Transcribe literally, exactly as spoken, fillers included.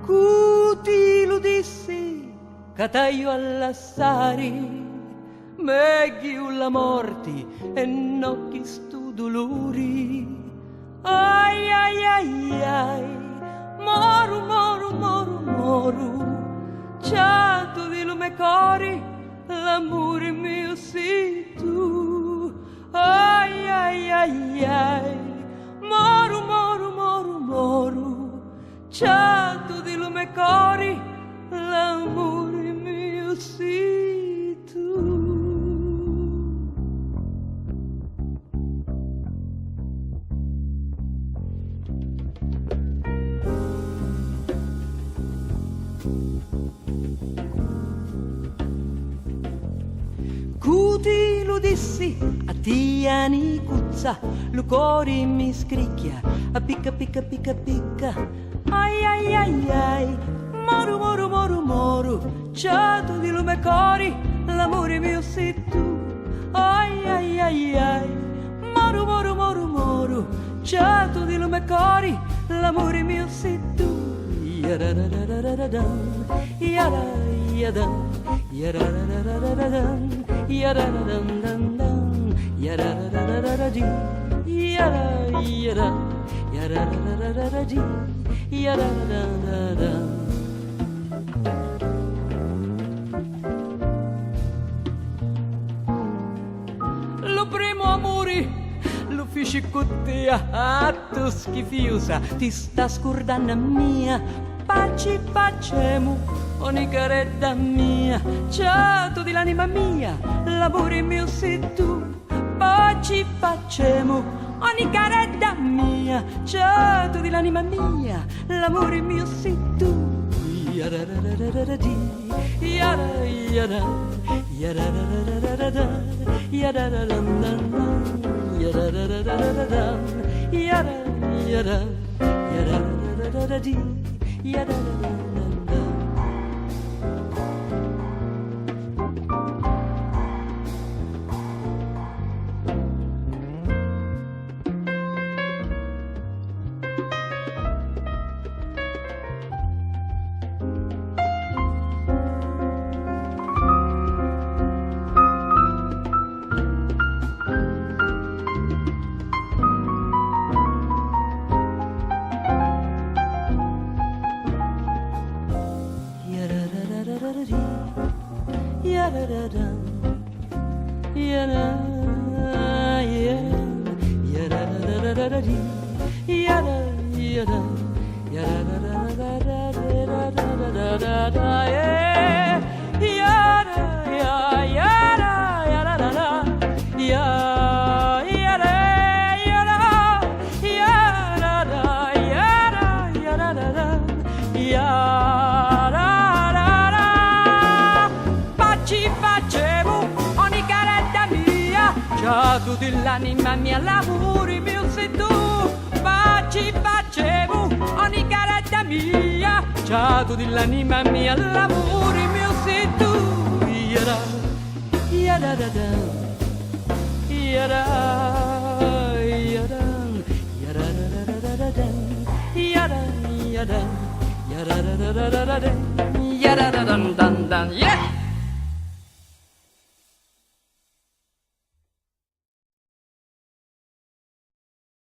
Cu ti lu dissi ca t'haiu a lassari? Megghiu la morti e no chistu duluri. Ai, ai, ai, ai, moru, moru, moru, moru, ciatu di lu me cori, l'amuri miu si tu. Ai, ai, ai, ai, moru, moru, moru, moru, ciatu di lu me cori, l'amuri miu si tu. Cu ti lu dissi a tia nicuzza, lu cori mi scricchia, a picca, picca, picca, picca. Ai, ai, ai, ai, moru, moru, moru, moru, ciatu di lu me cori, l'amuri miu si tu. Ai, ai, ai, ai, moru, moru, moru, moru, ciatu di lu me cori, l'amuri miu si tu. Yarararararadam, yara, yadam, yarararararadam, yarararam, dam, dam, yarararararadi, yara, yara, yarararararadi, yarararararadi. Lu primu amuri lu fici cu tia, a tu schifiusa, ti sta scurdannu a mia. Paci facemu, o nicaredda mia, ciatu di l'anima mia, l'amuri miu si tu. Paci facemu, o nicaredda mia, ciatu di l'anima mia, l'amuri miu si tu. Yarararararadi, yara, yara, yarararararada, yarararam, dam, dam, yarararararadam, yara, yara, yarararararadi, yarararam, dam, dam. Paci facemu, o nicaredda mia, ciatu di l'anima mia, l'amuri miu si tu. Paci facemu, o nicaredda mia, ciatu di l'anima mia, l'amuri miu si tu. Yada, yada, da, da, da. Yada, yada, yada, da, da, da, da, da. Yada, yada, yada, da, da, da, da, da, da. Yada, da, dan, dan, dan. Yeah!